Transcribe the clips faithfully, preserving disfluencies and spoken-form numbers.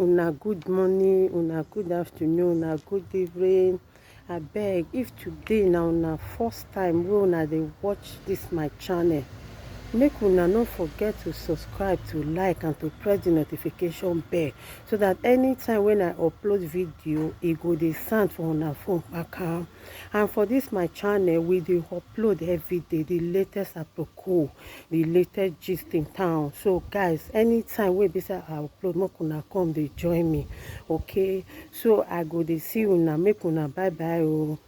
Una good morning, una good afternoon, una good evening. Abeg, if today na una first time wey una dey watch this my channel, make una no forget to subscribe, to like and to press the notification bell, so that anytime when I upload video, e go dey sound for una phone kpakam. And for this my channel, we dey upload every day the latest aproko, the latest gist in town. So guys, anytime wey be say I upload, make una come dey join me, okay? So I go dey see una, make una bye bye o.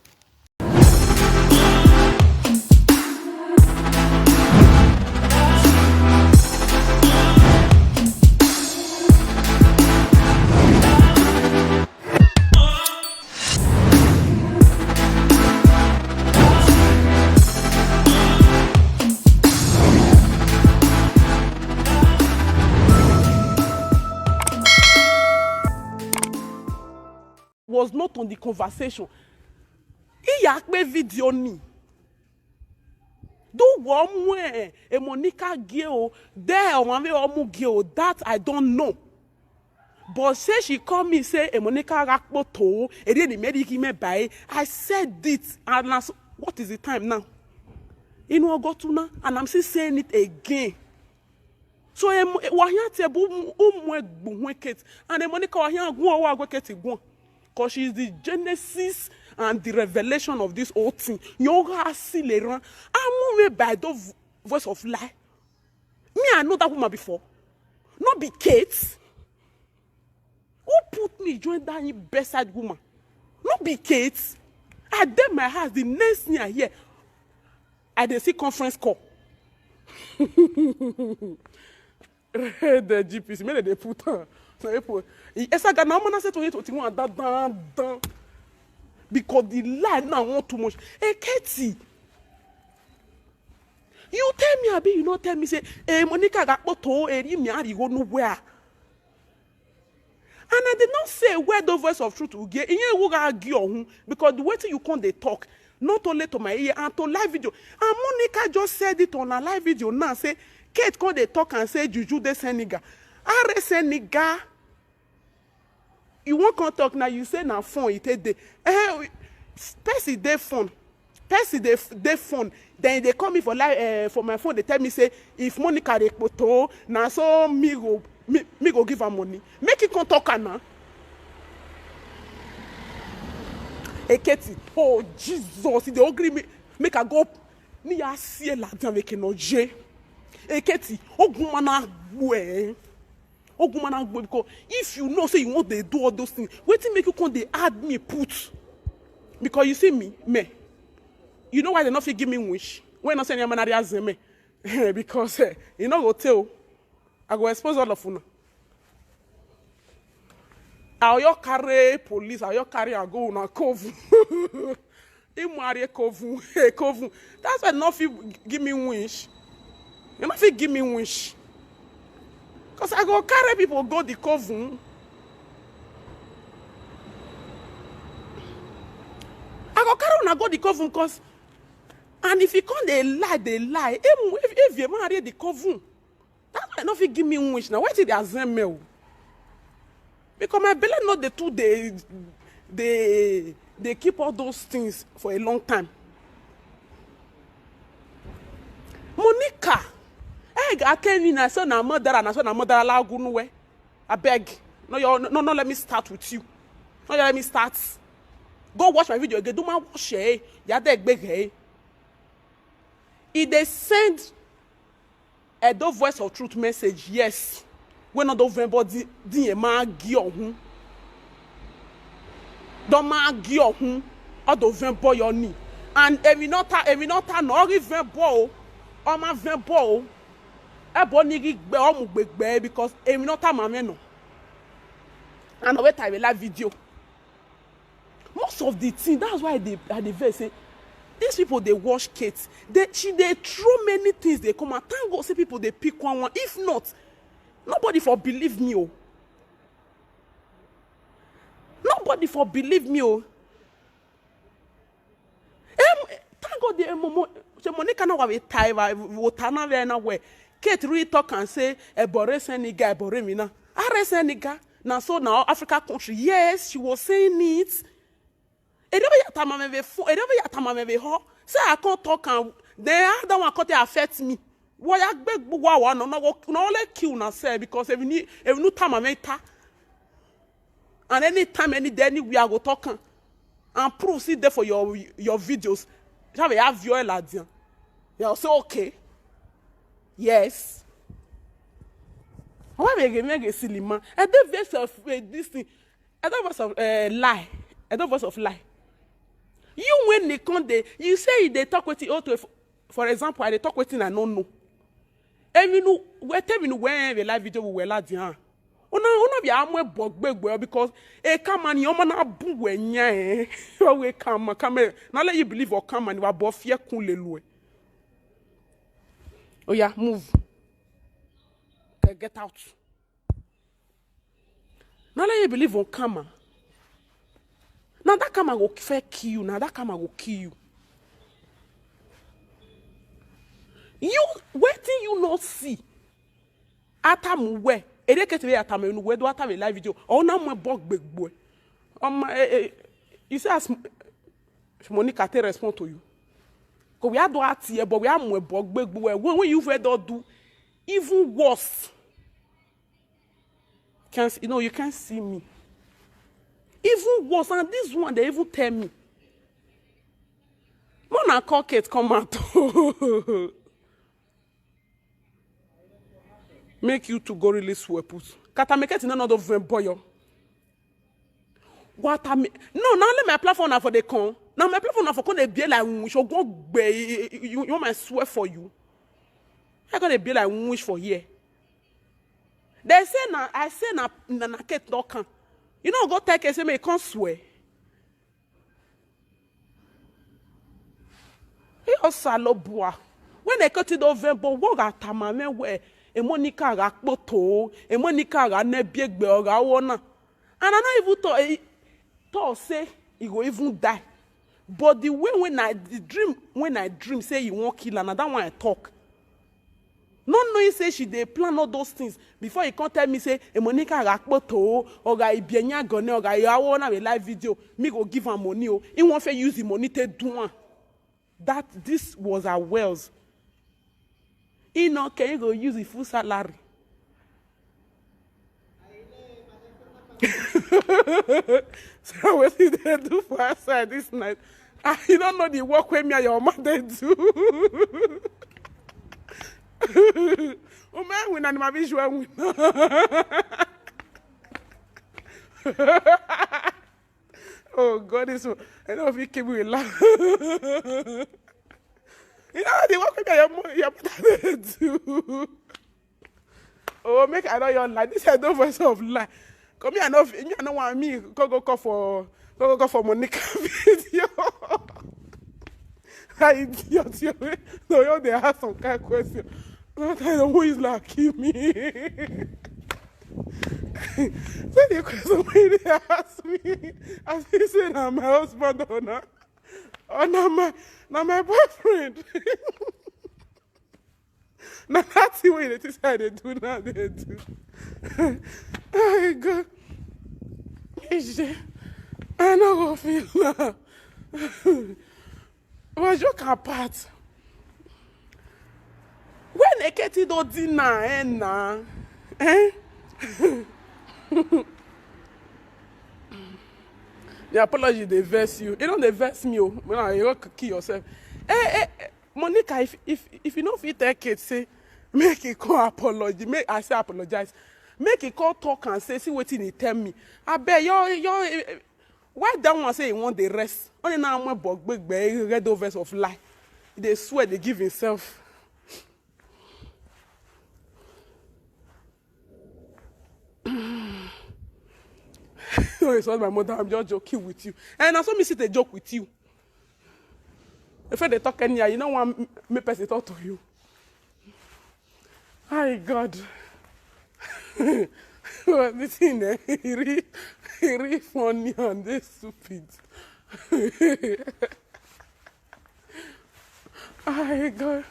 Was not on the conversation. Iya pe video ni. Do wo mu e e Monica gi o, de o ma ve o mu gi o, that I don't know. But say she call me say e Monica rakpo to, e dey ni me di ki me by. I said it, and as, what is the time now? You know, I got to now, and I'm still saying it again. So em- eh, wahia te bu umu egbu hwe Kate, and e Monica wahia gwo wa gwe Kate gwo, because she is the genesis and the revelation of this whole thing. Yo ga si le ran amu me by the v- voice of lie. Me, I know that woman before. Not be Kate. Who put me join that bedside woman? Not be Kate. I dey my house, the next thing I hear, I dey see conference call. The G P C, make dem dey put am. Na people, e- esa ga na ọmọ na say twenty twenty-one, dan dan dan. Because the lie now want too much. Hey, Katie, you tell me, abi you no tell me say, eh, Monica ga poto eri mi ariwo nowhere. And I did not say where the voice of truth will get. Iye wo ga gi ohun, because the way you come dey talk, not only to my ear and to live video. And Monica just said it on a live video now, say Kate come dey talk and say juju dey Senegal. Are Senegal. You wan come talk now, you say na phone e take dey. Eh, person dey phone. Person dey dey phone. Then they call me for live, uh, for my phone. They tell me say if Monica dey kpoto, na so me go me, me go give her money. Make you come talk am now. Eketi, oh Jesus, e dey hungry me. Make I go. Ni ya sie la dan make no je. Eketi, ogun mana gwe. Ogun mana gwe, because if you know say you want dey do all those things, wetin make you come dey add me put? Because you see me, me. You know why they no fit give me wish? When no say any man area me. Because eh, you no go tell. I go expose all of una. I will carry police, I will carry and go una coven. Imwari coven, coven. That's why no fit give me wish. You no fit give me wish. Because I go carry people go the coven. I go carry una go the coven because, and if you come dey lie, dey lie. If, if, if you marry the coven, that's why no fit give me wish now. Why did they azem me o? Because my belly not the two dey dey dey keep all those things for a long time. Monica, eh, I can't na so na mother na so na mother la gunuwe. I beg. No, you no, no, let me start with you. No, you let me start. Go watch my video again. Do my watch eh. Ya de gbege. E dey send Edo Voice of Truth message, yes. When Odo Vembo di di e ma gi ohun. Don ma gi ohun. Odo Vembo yo ni. And emi no ta emi no ta no ri Vembo o. O ma Vembo o. Ebo ni ri gbe o mu gbegbe because emi no ta ma me no. And we ta we la video. Most of the thing, that's why they are the verse say these people they watch Kate. They she they throw many things they come and thank God say people they pick one one. If not, nobody for believe me oh. Nobody for believe me oh. Em, thank God the Momo. She Monica na wa we tie wa wo tana we na we. Kate really talk and say ebore seniga ebore mina. Are seniga. Na so na Africa country. Yes, she was saying it. E don ya tama me be fo. E don ya tama me be ho. Say I can't talk and then how that one come take affect me. What ya beg wa wa no no go no only kill na say because if you need if you tama me ta. And anytime any day anywhere I go talk am. And proof sit there for your your videos. Have a have your ladian. You say okay. Yes. Why we get me get silly man? I dey vex of uh, this thing. I don't voice of uh, lie. I don't voice of lie. You when they come dey, you say they talk wetin oh to for example, I dey talk wetin I no know. Even who we tell me when the live video we were la di an. Una una bi amwe bogbegbe because e kama ni omo na bu we nya eh. O we kama kama na let you believe o kama ni wa bo fie kun le lu e. Oh yeah, move. Okay, get out. Na let you believe on karma. Na that karma go fair kill you. Na that karma go kill you. You wetin you no see. Atamu we. Erekete we atamu enu we do atamu live video. Ona mo bog gbegbo. Um, eh, eh, you see as Monica take respond to you. Ko we ado ati e but we amu e bog gbegbo we. When when you fe do do even worse. Can you know you can't see me. Even worse, and this one they even tell me. Mona call Kate come out. Make you to go really swear put. Kata make it no no do ven boyo. What I mean? No, now let my platform now for the con. Now my platform now for con they be like we should go be you you want my swear for you. I gonna be like wish for here. They say na I say na na na Kate don't come. You know go take say me can't swear. He also low boy. When they cut it over but what got tamame where a Monica got poto, a Monica got ne big bell got one. And I not even thought eh, thought say he go even die. But the way when I the dream when I dream say he won't kill another one I talk. Not knowing say she dey plan all those things before he come tell me say a Monica Rakpoto or guy Ibianya Gone or guy Yawo na a live video. Me go give her money. Oh. He won't fair use the money to do one. That this was her wells. He not can go use the full salary. So wetin dey do for outside this night? Ah, you don't know the work wey me and your mama dey do. Ume win and my visual win. Oh God, this one. I don't feel keep we laugh. You know the work wey me and your mo- your mother dey do. Oh, make I know your lie. This is no voice of lie. Come here, no, me, I know want me. Go go call for, go go call for Monica video. That idiot, you know, no, you they ask some kind of question. Not I know who is like me. So the question wey they ask me, as he say na my husband or na, or na my, na my boyfriend. Na that thing wey you dey think say I dey do now dey do. I go. Ije. I no go feel now. But joke apart. When Eketi do dinner eh na. Eh? The apology dey vex you. E no dey vex me o. When I you go kill yourself. Eh eh. Monica, if if if you no fit tell Kate say make he come apology, make I say apologize, make he come talk and say see wetin he tell me. Abeg your your eh, eh, why that one say he wan dey rest? Only now I'm bog big red overs of lie. He dey swear dey give himself. No, it's not my mother. I'm just joking with you. And I saw me sit a joke with you. If they talk anyhow, you know one me person talk to you. Hi God. Well, this thing eh, he really, he really funny and this stupid. Hi God.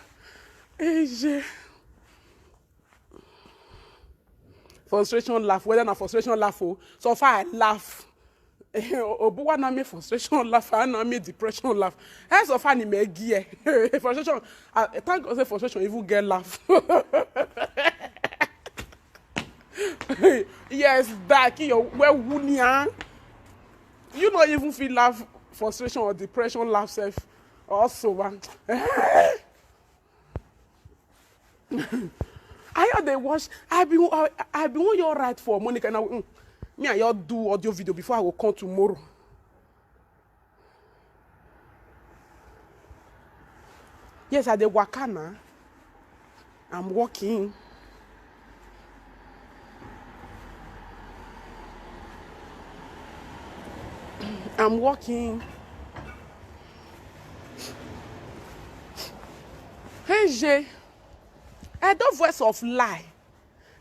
Ije. Frustration laugh, whether na frustration laugh o. So far I laugh. Obuwa na me frustration laugh, I na me depression laugh. Hey, so far ni me gear. Frustration. I thank God say frustration even get laugh. Yes, that your well wunia. You not even feel laugh, frustration or depression laugh self. Also, one. I hear they watch. I be I, I be want your right for Monica now. Mm. Me and you do audio video before I go come tomorrow. Yes, I dey waka na. I'm walking. I'm walking. Hey, Jay. I don't voice of lie.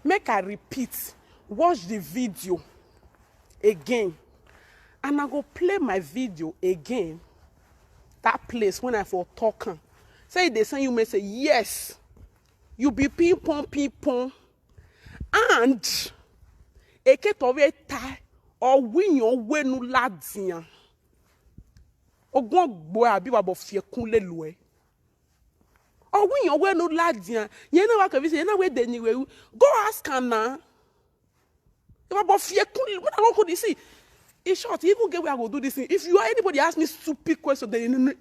Make I repeat. Watch the video again. And I go play my video again. That place when I for talk am. Say they send you message. Yes. You be ping pong, ping pong. And eke tove tai or win your wenu ladian. Ogun boy abi wa bo fie kun le lo e. Or win your wenu ladian. Ye na wa ke vise, ye na we de ni we. Go ask am na. If I bo fie kun, when I go could see. In short, even get where I go do this thing. If you are anybody ask me stupid question, then you know,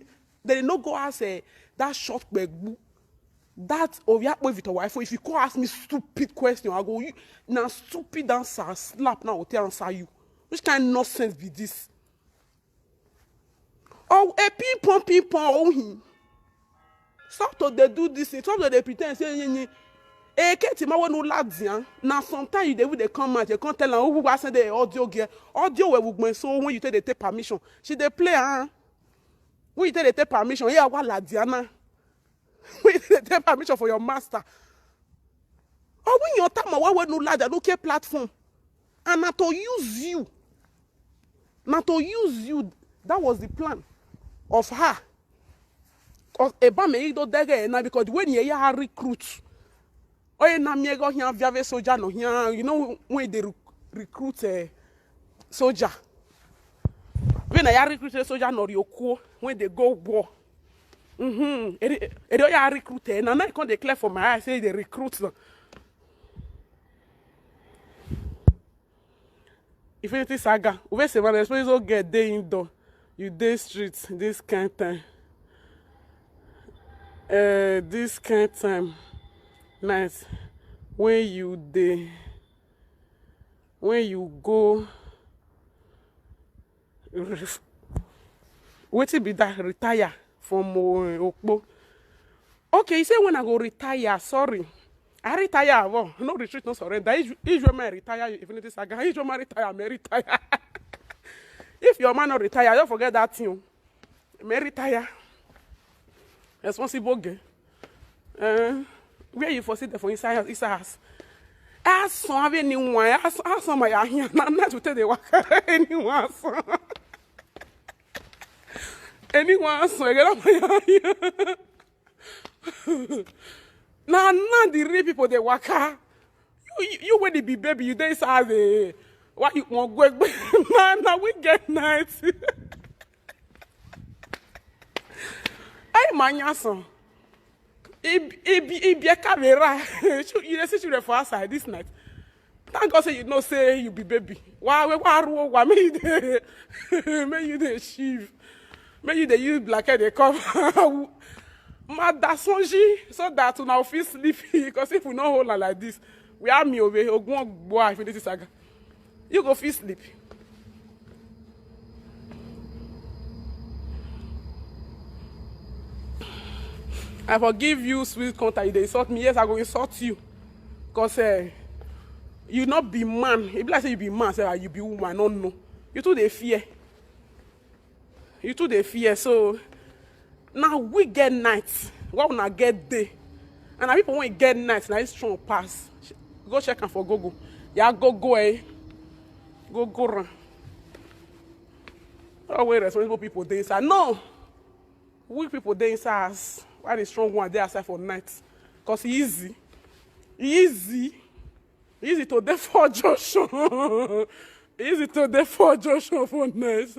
then you no go ask eh, that short begbu. That oh yeah, with your wife. If you go ask me stupid question, I go you now stupid answer, slap now, will answer you. Which kind of nonsense be this? Oh, a ping pong, ping pong, oh him. Stop to dey do this thing. Stop to dey pretend say yin yin. E keti ma wenu ladian. Na sometimes you dey we dey come out, you come tell am who wa send the audio gear. Audio we we so when you take dey take permission. She dey play am. When you take dey take permission, yeah, wa ladiana. When you take dey take permission for your master. Or when your time wa wenu ladian, look at platform. And na to use you. Na to use you. That was the plan of her. Because eba me ido dege na because when you hear her recruit, oh na me go here viave soldier no here. You know when they rec- recruit a soldier. When I recruit a soldier no yoku when they go war. Mm-hmm. Ere ya recruit na na come dey clear for my eye say they recruit na. Infinity Saga. Uve se man especially so get day indoor. You day street this kind time. Uh, this kind time night when you day when you go ref- wetin be that retire from uh, okpo. Okay, he say when I go retire, sorry. I retire, well, no retreat, no surrender. Israel man retire, Infinity Saga. Israel man retire, may retire. If your man not retire, don't forget that thing. May retire. Responsible girl. Uh, where you for sit there for inside inside house? Ask some have anyone. Ask ask some my here. Not not to tell the work. Anyone. Anyone so I get up my here. Now now the real people they waka. You you when they be baby you dey say the why you want go na na we get night. Hey manyason. Ibi ibi ibi kamera. You dey see children for outside this night. Thank God say you know say you be baby. Why why why why why make you dey make you dey shiv. Make you dey use blanket dey cover. Mada sonji so that una fit sleep because if we no hold am like this, we are me over ogun ogbo infinity saga. You go fit sleep. I forgive you, sweet contact. You dey insult me. Yes, I go insult you. Because uh, you not be man. If like say you be man, say ah, you be woman, no no. You too dey fear. You too dey fear. So now we get night. Why una get day? And na people when get night, na it strong pass. Go check am for Google. Yeah, go go eh. Go go run. Oh, where responsible people dey inside. No. Weak people dey inside house. Why the strong one dey outside for night? Cause e easy. E easy. Easy to dey for junction. Easy to dey for junction for nice.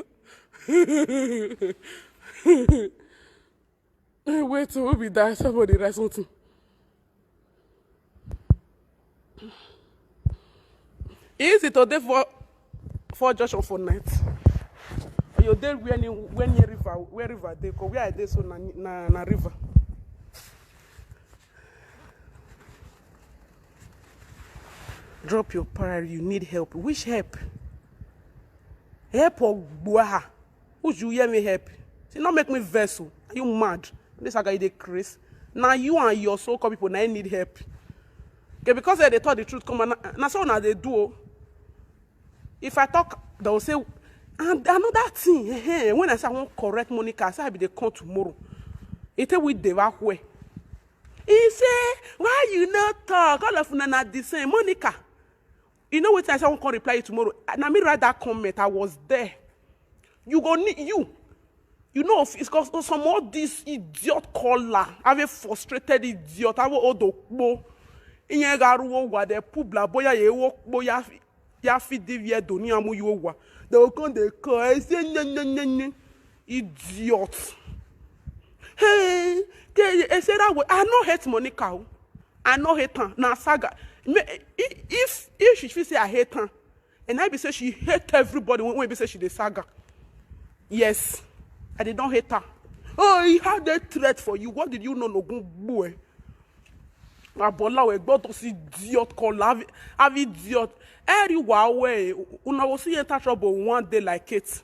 Wait, who be that? Somebody write something. Easy to dey for for junction for night. You dey where near where near river, where river dey go, where I dey so na na na river. Drop your para, you need help. Which help? Help or gbua? Who should hear me help? She not make me vessel. Are you mad? This guy dey craze. Now you and your so-called people now need help. Okay, because they talk the truth, come on. Now so now they do. If I talk, they will say, and another thing, eh, eh, when I say I won't correct Monica, I say I be dey come tomorrow. He tell we dey back where. He say, why you not talk? All of una na the same. Monica, you know what I say I won't come reply you tomorrow. Now me write that comment. I was there. You go need you. You know, it's cause some of this idiot caller, have a frustrated idiot, have a odokpo. Inye garuwo wa de publa boya ye wo boya ya fi di vie do ni amu yo wa. They will come, they call, I say, nye, nye, nye, nye. Idiot. Hey, ke- I say that way. I no hate Monica. Oh. I no hate her. Na saga. Me, i- if if she feel say I hate her, and I be say she hate everybody when, when be say she dey saga. Yes, I did not hate her. Oh, he had a threat for you. What did you know, Nogun boy? Abola we gbọ́dọ̀ sí idiot call, have, have idiot. Everywhere we una will see enter trouble one day like it.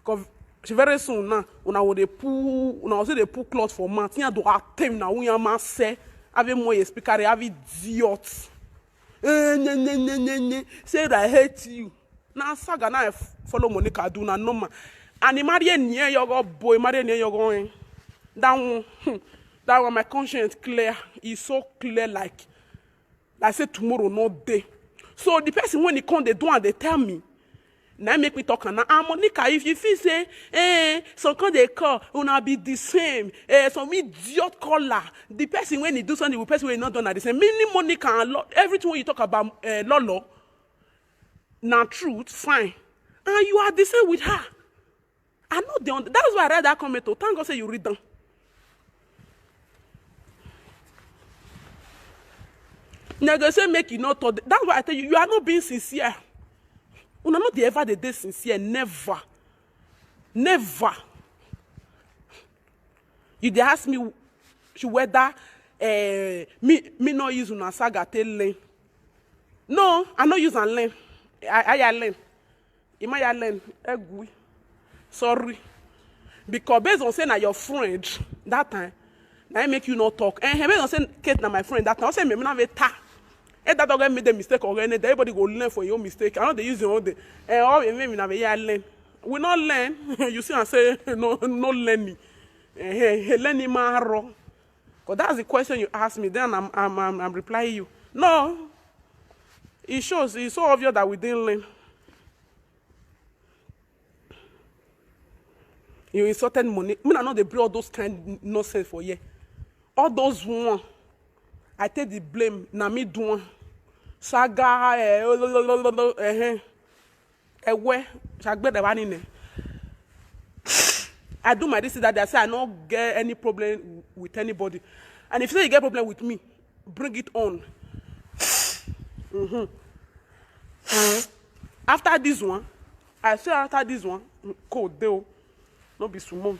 Cause very soon now, una will dey pull, una will see dey pull cloth for mouth. Nya do atem na unya ma say, have a more speaker, have idiot. Eh, nye, nye, nye, nye, nye. Say that I hate you. Na saga na I f- follow Monica do na normal. And he marry a near your boy, marry a near your going. That one, hmm, that one, my conscience clear. It's so clear, like, like say tomorrow no day. So the person when he come, they do and they tell me. Now make me talk and now, ah, Monica, if you feel say, eh, some come they call, una be the same. Eh, some idiot caller. The person when he do something with person when he not done at the same. Meaning Monica and Lord, everything when you talk about uh, Lolo, na truth, fine. And you are the same with her. I know the that's why I read that comment. Oh, thank God say you read them. Now they say make you not talk. That's why I tell you, you are not being sincere. Una not the ever the day sincere. Never. Never. You dey ask me she whether uh, me me no use una saga take learn. No, I no use am learn. I I ya learn. Imaya learn. Egwi. Sorry. Because based on say na your friend that time, na him make you no talk. Eh, based on say Kate na my friend that time, I say me na ve ta. Eh, that dog made a mistake or anything. Everybody go learn for your mistake. I know they use your own day. Eh, all you make me na ve ya learn. We not learn. You see, I say no no learning. Eh, eh, eh, learning man wrong. Because that's the question you asked me. Then I'm I'm I'm, I'm replying you. No, it shows. It's so obvious that we didn't learn. You insulted money. Me, I know they bring all those kind nonsense for you. All those one, I take the blame. Na me do one. Saga, eh, eh, eh, eh. Ewe, shagbe the one in there. I do my this that day. I say I no get any problem with anybody. And if you say you get problem with me, bring it on. Mm-hmm. After this one, I say after this one, mm, cold dey o. No be small.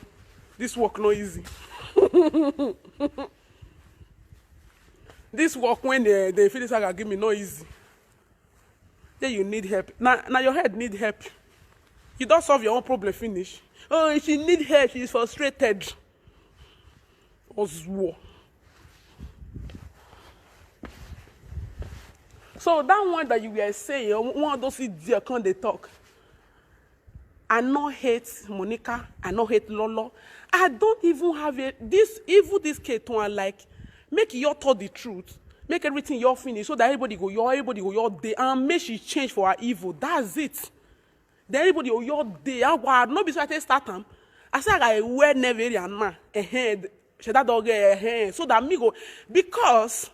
This work no easy. This work when they, they finish saga give me no easy. Then you need help. Now, now your head need help. You don't solve your own problem finish. Oh, she need help. She's frustrated. Ozuo. So that one that you were saying, one of those idiots come they talk. I no hate Monica. I no hate Lolo. I don't even have a, this evil this K two and like make you tell the truth. Make everything you finish so that everybody go your everybody go your day and make she change for her evil. That's it. Then everybody go your day. I was no be so I take start am. I say I wear never and ma. Eh, she that dog eh, so that me go because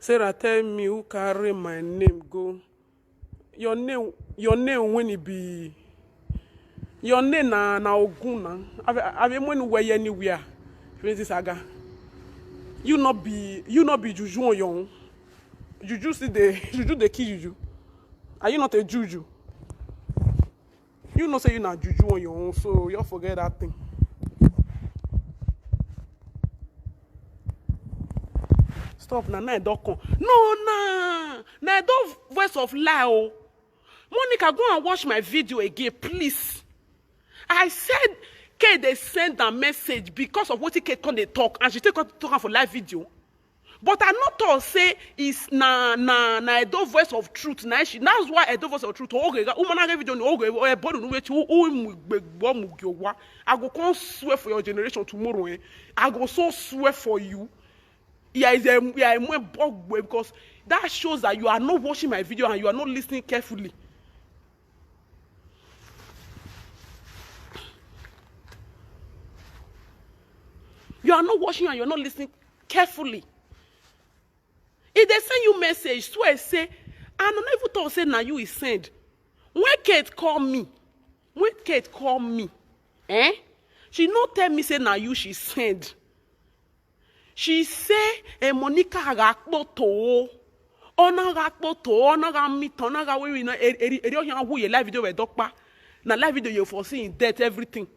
Sarah tell me who carry my name go. Your name, your name when it be. Your name na na Ogun na. Ave ave when where anywhere. Finish this saga. You not be you not be juju on your own. Juju see the juju they kill juju. Are you not a juju? You know say you na juju on your own, so you forget that thing. Stop na na don come. No na na don voice of lie o. Monica, go and watch my video again, please. I said Kay dey send am message because of wetin Kay come dey talk, and she take come talk am for live video. But I no talk say is na na na Edo voice of truth na she. That's why Edo voice of truth. Oh, okay, woman, I get video. Oh, okay, eh, bodu no wait. Who who mu gbegbo mu gyowa. I go come swear for your generation tomorrow. Eh? I go so swear for you. Yeah, is a yeah, because that shows that you are not watching my video and you are not listening carefully. You are not watching and you are not listening carefully. If they send you message, swear say, I no even talk say na you is send. When Kate call me, when Kate call me, eh? She no tell me say na you she send. She say, eh, Monica Rakpoto. Ona Rakpoto, ona Ramita, ona Rawiri, na eri eri ohin awu ye live video we dokpa. Na live video you for seeing death, everything.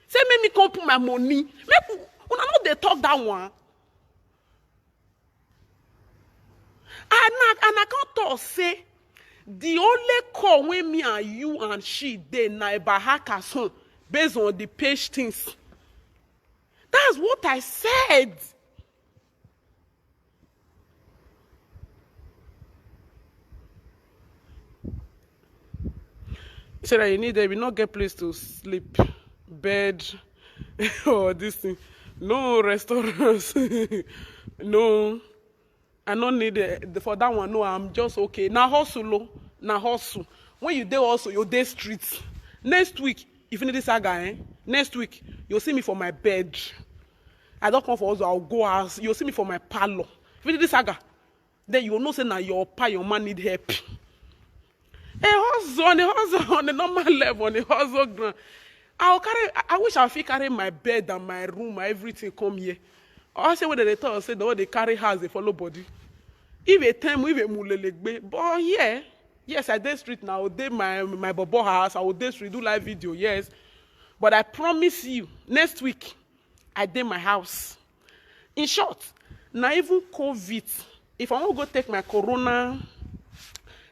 Say make me come put my money. Make una no dey talk that one. And I, and I can't talk say the only call when me and you and she dey na about her casson based on the page things. That's what I said. He said that you need them, you not get place to sleep, bed, or this thing. No restaurants. No, I no need it for that one. No, I'm just okay. Na hustle, oh. Na hustle. When you dey hustle, you dey street. Next week, if you need this saga, eh? Next week, you'll see me for my bed. I don't come for hustle, I'll go house. You'll see me for my parlor. If you need this saga, then you know say na your pa, your man need help. A hustle on a hustle on a normal level, on a hustle ground. I'll carry I, I wish I fit carry my bed and my room, everything come here. I say when they talk, say the way they carry house, they follow body. If a time, if a mulelegbe, but yeah, yes, I dey street now, dey my my bobo house, I will dey street, do live video, yes. But I promise you, next week, I dey my house. In short, na even COVID. If I wan go take my corona,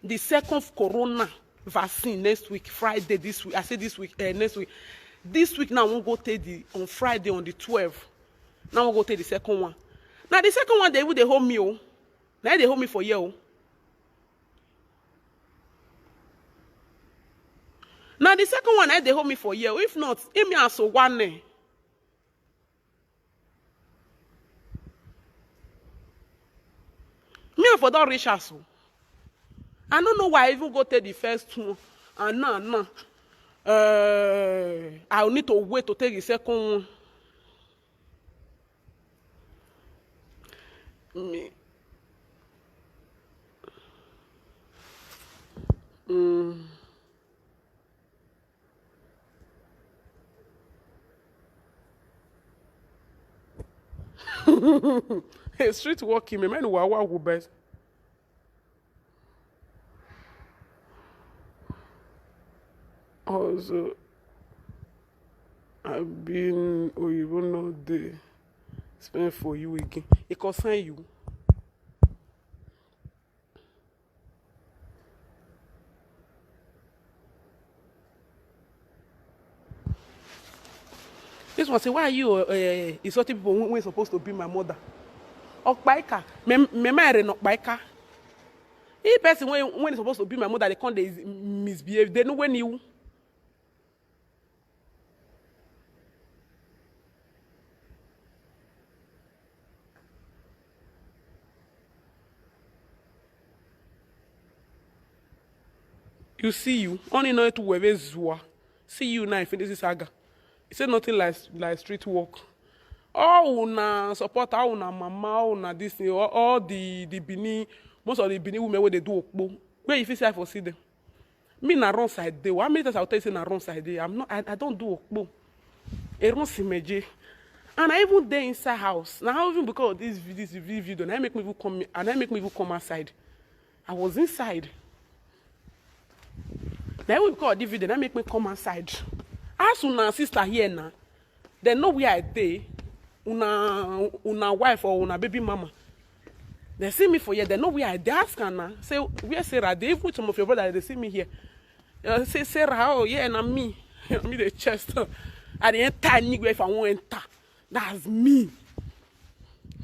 the second corona vaccine next week, Friday this week. I say this week, eh, next week. This week now, I wan go take the on Friday on the twelve. Now I wan go take the second one. Now the second one, they will they hold me, oh. Now they hold me for year, oh. Now the second one, eh, they hold me for year. If not, if me as a one, eh. Me and for don reach house o. I no know why I even go take the first one. And now, now, uh, I need to wait to take the second one. Me. Mm. Hey, street walking, me man, wa wa wo best. Also, I've been, oh, you will not dey spend for you again. It concern you. This one say, why are you uh, insulting people when, when supposed to be my mother? Okpaika, me me marry no Okpaika. If person when when is supposed to be my mother, they come they misbehave. They know when you. You see you, only know to wewe zua. See you now, finish this saga. He said nothing like like street walk. All una support, all una mama, all una this thing, all, all the the Benin, most of the Benin women wey dey do okpo, where you fit say I for see them. Me na runs I dey. How many times I tell you say na runs I dey? I'm not. I, I don't do okpo. A runs imeje. And I even dey inside house. Now even because of this vi- this vi- video, now make me even come. And I make me even come outside. I was inside. Now even because of this video, now make me come outside. As una sister here now, they know where I dey. Una una wife or una baby mama. They see me for here. They know where I dey. Ask her now. Say where Sarah dey. Even some of your brothers they see me here. Uh, say Sarah, oh yeah, na me. Me the chest. I dey enter anywhere if I wan enter. That's me.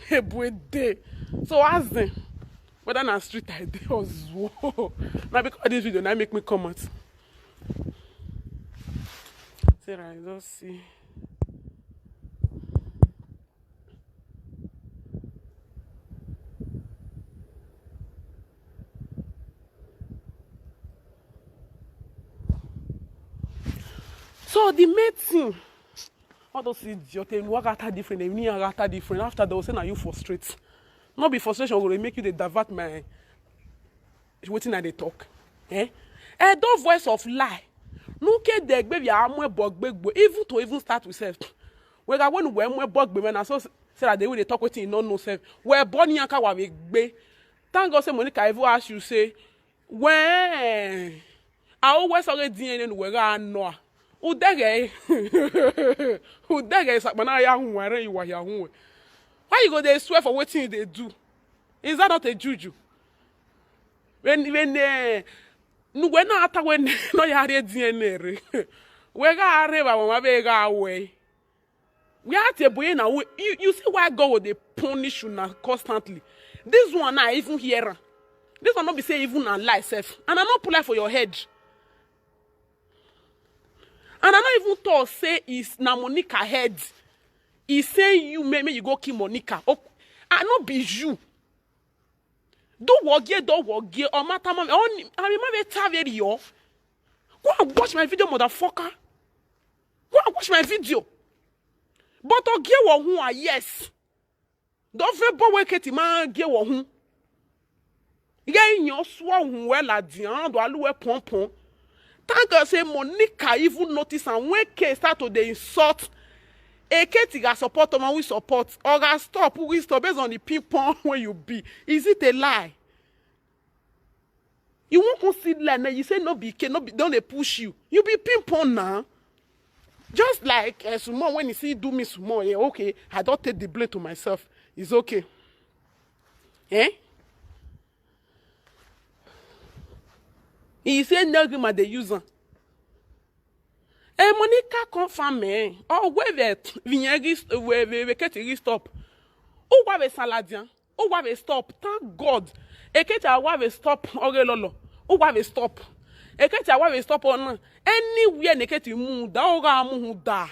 Ebwe dey. So ask them whether na street I dey or zoo. Now because of this video, now make me come out. Sarah, I just see. So the main thing, all those idiots, they work out different, they mean out different. After they will say, now you frustrate. Not be frustration will make you they divert my wetin I dey talk. Eh? Edo voice of lie. Nuke de gbe ya amwe bogbe gbo. Even to even start with self. We ga when we mwe bogbe man so say that they will dey talk wetin you no know self. We born yanka wa we gbe. Thank God say Monica even ask you say when I always already D N A we ga no. Udege. Udege sakpana ya hu were you wa ya hu. Why you go dey swear for wetin you dey do? Is that not a juju? When when eh, nu when na ata when no ya re D N A re. We ga re ba wa be ga we. We are te boy na we. You, you see why God will dey punish you now constantly. This one I even hear am. This one no be say even na lie self. And I no put lie for your head. And I no even talk say is na Monica head. He say you may, may you go kill Monica. Oh, I no be you. Do wogie, do wogie. Or matter mom. I mean, my taveri yo. Go and watch my video, motherfucker. Go and watch my video. But ogie wo hu a yes. Don't feel bo we keti man gie wo hu. Ye in your swa hu we la di an do alu we pon pon. Thank God say Monica even notice and when K start to dey insult. Eketi ga support, man we support. Or ga stop, we stop based on the ping pong where you be. Is it a lie? You won't come see lie now. You say no be K, no be don't they push you. You be ping pong now. Just like uh, small when you see do me small, yeah, okay. I don't take the blame to myself. It's okay. Eh? He say no grima dey use am. Eh, Monica confirm me. Oh, we we we we we we we get it stop. Oh, why we saladian? Oh, why we stop? Thank God. Ekete why we stop? Oge lolo. Oh, why we stop? Ekete why we stop on anywhere Nekete mu da oga mu da.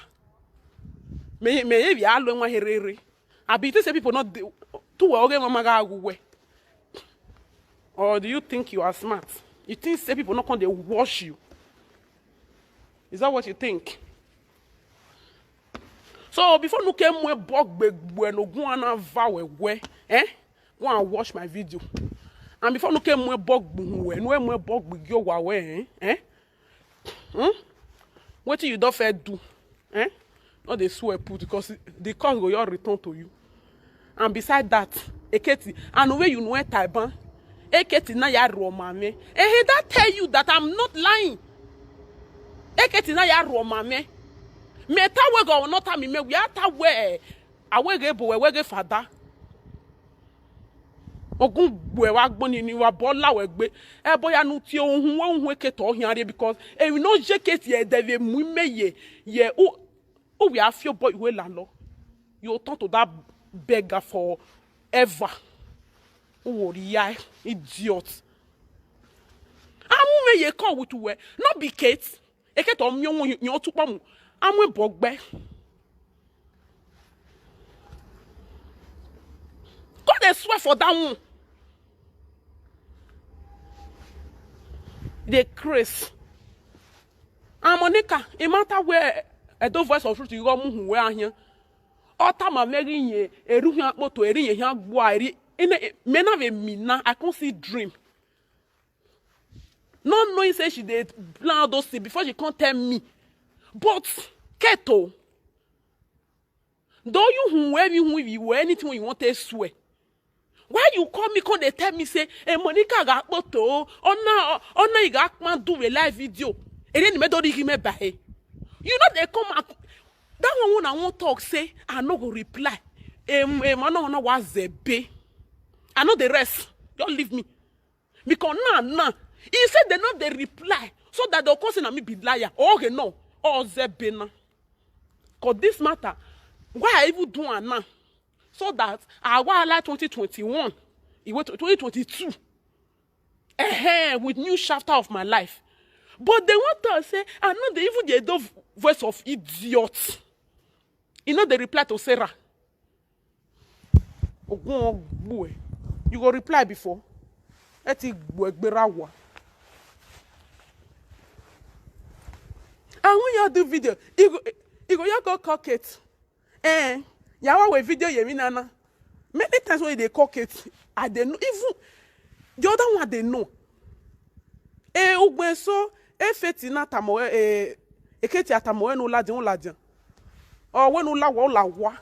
Me me ebi alo nwa herere. Abi you think say people not do well? Okay, mama ga we. Or do you think you are smart? You think say people not come they wash you? Is that what you think? So before no came we bog big bueno go and va we we, eh? Go and watch my video. And before no came we bog we no we bog big yo wa we, eh? Eh? Hmm? Wetin you don fair do? Eh? No dey swear put because the curse go your return to you. And beside that, Eketi, and when you know Taiban, Eketi na ya romame. And he that tell you that I'm not lying. Eketi na ya romame. Me ta we go not tell me me we are ta we. Awege bo we wege father. Ogun gbe wa gbon ni wa bo la we gbe. E boya nu ti ohun we ohun eke to hin are because e no je ke ti e de ve mu me ye ye o o we afio boy we la lo. You turn to that beggar forever. O wo ri ya idiot. Amu me ye ko with we no be Kate. Eke to mi onwo yan tu pamu. Amu e bogbe. Go dey swear for that one. Dey craze. And Monica, e matter where Edo voice of truth you go mu hu where ahia. Ota ma meri ye, eru hia kpoto, eri ye hia gbua, eri, ene, me na ve mi na, I can't see dream. Not knowing say she dey plan all those things before she come tell me. But, Keto, though you who, where you who, you, anything you want to swear. Why you call me, come dey tell me say, "Hey, Monica ga kpoto, ona, ona iga kpan do a live video." And then me don't give me by. You know they come and that one when I won't talk, say, "I no go reply." Em, em, I no, no was a bay. I know the rest. Don't leave me. Because now, now, he said they not they reply. So that they'll call say na me be liar. Okay, no. Oh, Zebena. Because this matter, why I even do am now? So that I was like twenty twenty-one, it went to twenty twenty-two. Eh, with new chapter of my life. But they want to say, I know they even dey do voice of idiot. You know they reply to Sarah. Ogun ogbu e. You go reply before. Eti gbu egbera wa. And when you do video, you go, you go, you go cock it. Eh, you are with video, you mean, Nana. Many times when they cock it, I dey know, even the other one they know. Eh, ugbe so, e feti na tamo, eh, e keti atamo, e no la din, la din. O we no la wa, la wa.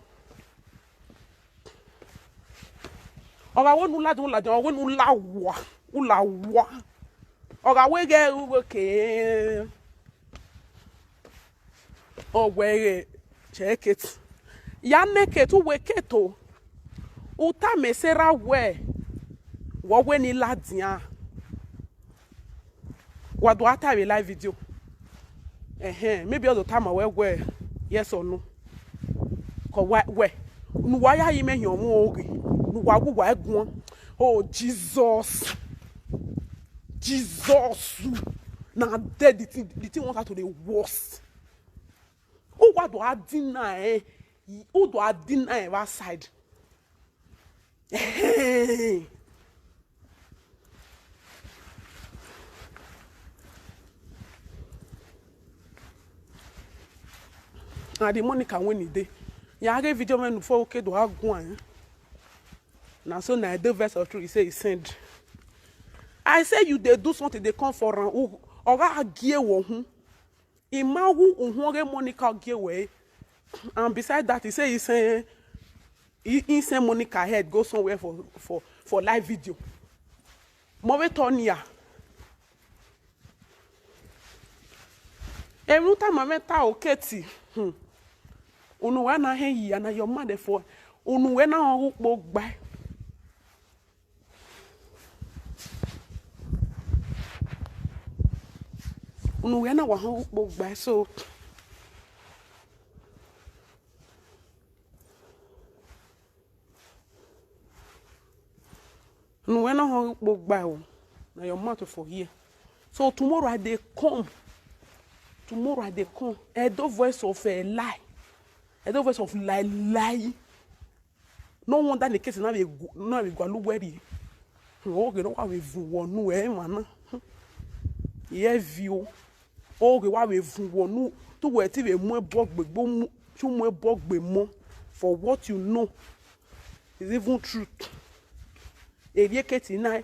O ga we no la din, la din, o we no la wa, u la wa. O ga we ge u we ke. O we ge che keti. Ya ne keti, u we keti o. Uta me sera we. Wo we ni la din a. Wa do ata we live video. Eh, eh, maybe all the time I will wear yes or no. Ko wa we. Nu wa ya yi me yon mu oge. Nu wa gu wa egun. Oh Jesus. Jesus. Now there the thing, the thing want her to the worst. Who wa do a dinner eh? Who do a dinner eh, what side? Na the Monica when e dey. Ya get video when for okay do agun an. Na so na the verse of truth say he send. I say you dey do something, they come for am. Oga agie wo hu. Imawu uhun oge Monica agie we. And beside that, he say he say he, he send Monica head go somewhere for for for live video. Mo we turn ya. Eru ta ma me ta oketi. Hmm. Unu we na he yi na your mother for. Unu we na ogu po gba. Unu we na wa ogu po gba so. Unu we na ogu po gba o. Na your mouth for here. So tomorrow I dey come. Tomorrow I dey come. Edo voice of a lie. Edo voice of lie lie. No wonder the case na we go na we go alu weri. Oge no wa we vu wonu e mana. Ye vi o. Oge wa we vu wonu. Tu we ti we mu ebo gbegbo mu. Tu mu ebo gbe mo. For what you know is even truth. Eri eketi na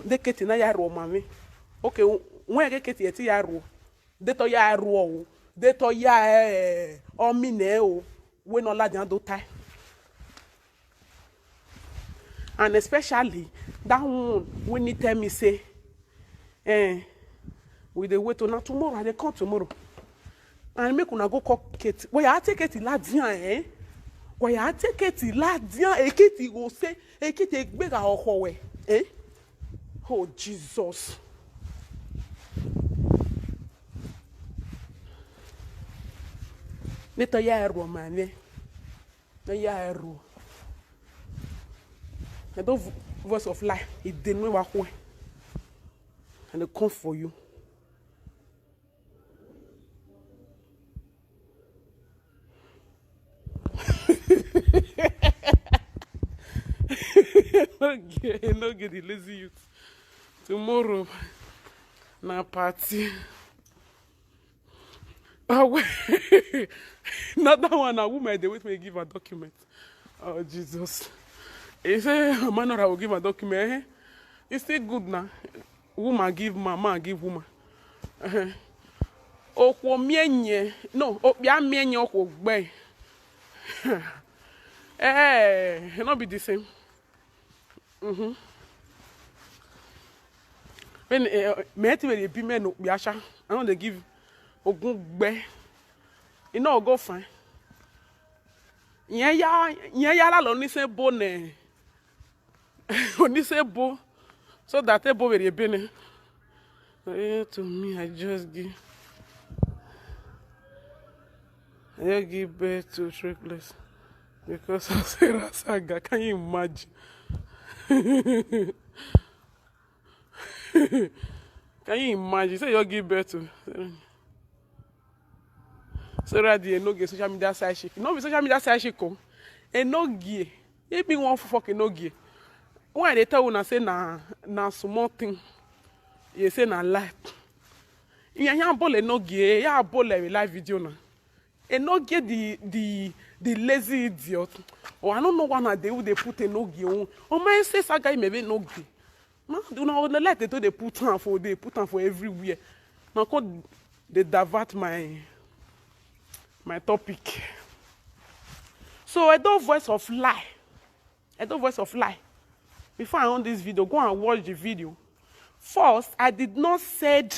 de keti na ya ro ma mi. Okay, when eketi eti ya ro. De to ya ro o. De to ya eh o mi ne o. We no la jan do tai. And especially that one when he tell me say, eh, we dey wait till now tomorrow, I dey come tomorrow. And make una go call Kate. We ya take Kate ladian, eh? We ya take Kate ladian, e Kate go say, e Kate gbega oko we, eh? Oh Jesus. Nito ya ero mane. Na ya ero. I don't vo- voice of life. It didn't know what. And they come for you. Okay, no get the lazy youth. Tomorrow, na party. Ah, well, not that one. A woman, they wait me give a document. Oh, Jesus. He say, man, I will give a document. Eh? It's still good now. Woman give man, man give woman. Uh-huh. Okwo mienye. No, okpia mienye okwo gbe. Eh, no be the same. Mm-hmm. When, eh, me ti we dey be men okpia sha. I no dey give ogun gbe. E no go fine. Ìyẹn yá, ìyẹn yá lálọ́ oníṣẹ́ bò nẹ̀. Oníṣẹ́ bò. So that ebo wèrè ebe nẹ̀. Eh, to me, I just give. I just give birth to triplets because of Sarah Saga. Can you imagine? Can you imagine? Say you give birth to. Sarah the Enogie social media side chick. No be social media side chick o. Enogie. If me wan fuck Enogie. When I dey tell una say na, na small thing, you say na lie. Ìyẹn yá bọ́lẹ̀ Enogie, yá bọ́lẹ̀ live video na. Enogie the, the, the lazy idiot. Oh, I don't know why na they, they put Enogie on. Oh, my say Saga, maybe Enogie. Man, una, una like they do, they put am for, they put am for everywhere. Now, come dey divert my, my topic. So, Edo Voice of Lie. Edo Voice of Lie. Before I on this video, go and watch the video. First, I did not said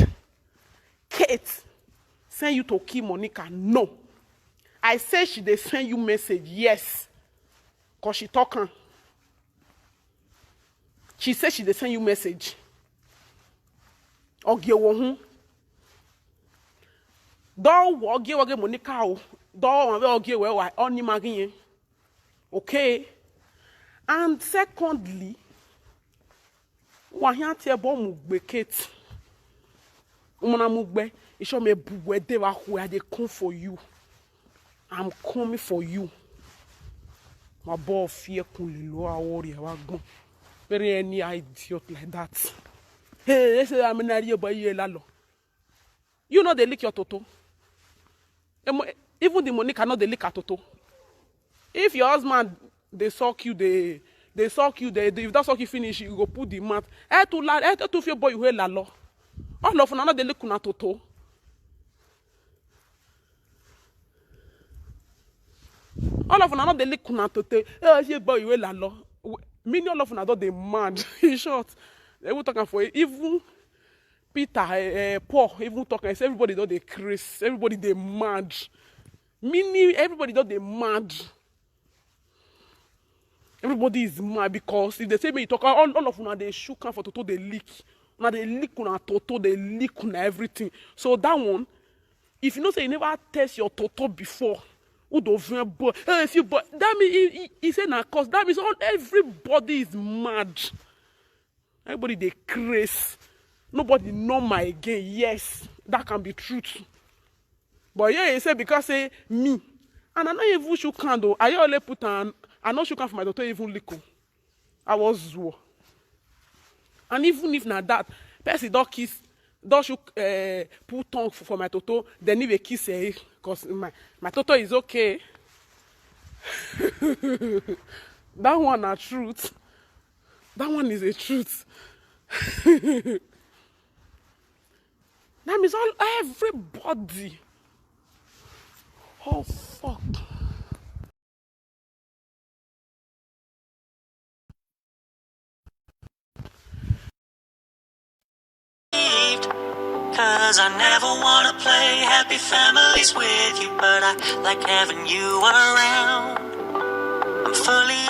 Kate send you to kill Monica. No. I say she dey send you message. Yes. 'Cause she talk am. She say she dey send you message. Ogie wo hun. Do wo ogie wo ge Monica o. Do wo we ogie we wa oni magin. Okay. And secondly, wa hia tie bo mu gbe Kate. Umona mu gbe. Isho me bu we de wa hu, I dey come for you. I'm coming for you. My boy fear kun le lo awori wa gbon. Very any idiot like that. Hey, they say I'm in a boy ye lalo. You know they lick your toto. Emo-, even the money cannot they lick her toto. If your husband they suck you, they, they suck you, they, they, if that suck you finish, you go put the mat. Eh, to la, eh, to feel boy you la lo. All of una no dey lick una toto. All of una no dey lick una toto. Eh, feel boy you la lo. W-, many all of una don dey mad. In short, they will talk am for it. Even Peter, eh, eh, Paul, even talk am. Say everybody don dey craze. Everybody dey mad. Meaning everybody don dey mad. Everybody is mad because if they say me you talk, all, all of una dey shook am for toto dey leak. Una dey leak una toto, dey leak una everything. So that one, if you know say you never test your toto before, who do vien boy? Hey, if you boy, that mean he, he, he say na cause. That means all, everybody is mad. Everybody dey craze. Nobody normal again. Yes, that can be truth. But yeah, he say because say me, and I no even shook hand o. I only put on, I no shook hand for my toto even lick o. I was zuo. And even if na that, person don kiss, don shook, eh, put tongue for, for my toto, then he will kiss eh, 'cause my, my toto is okay. That one na truth. That one is a truth. That means all, everybody. Oh, fuck. Cause I never wanna play happy families with you, but I like having you around. I'm fully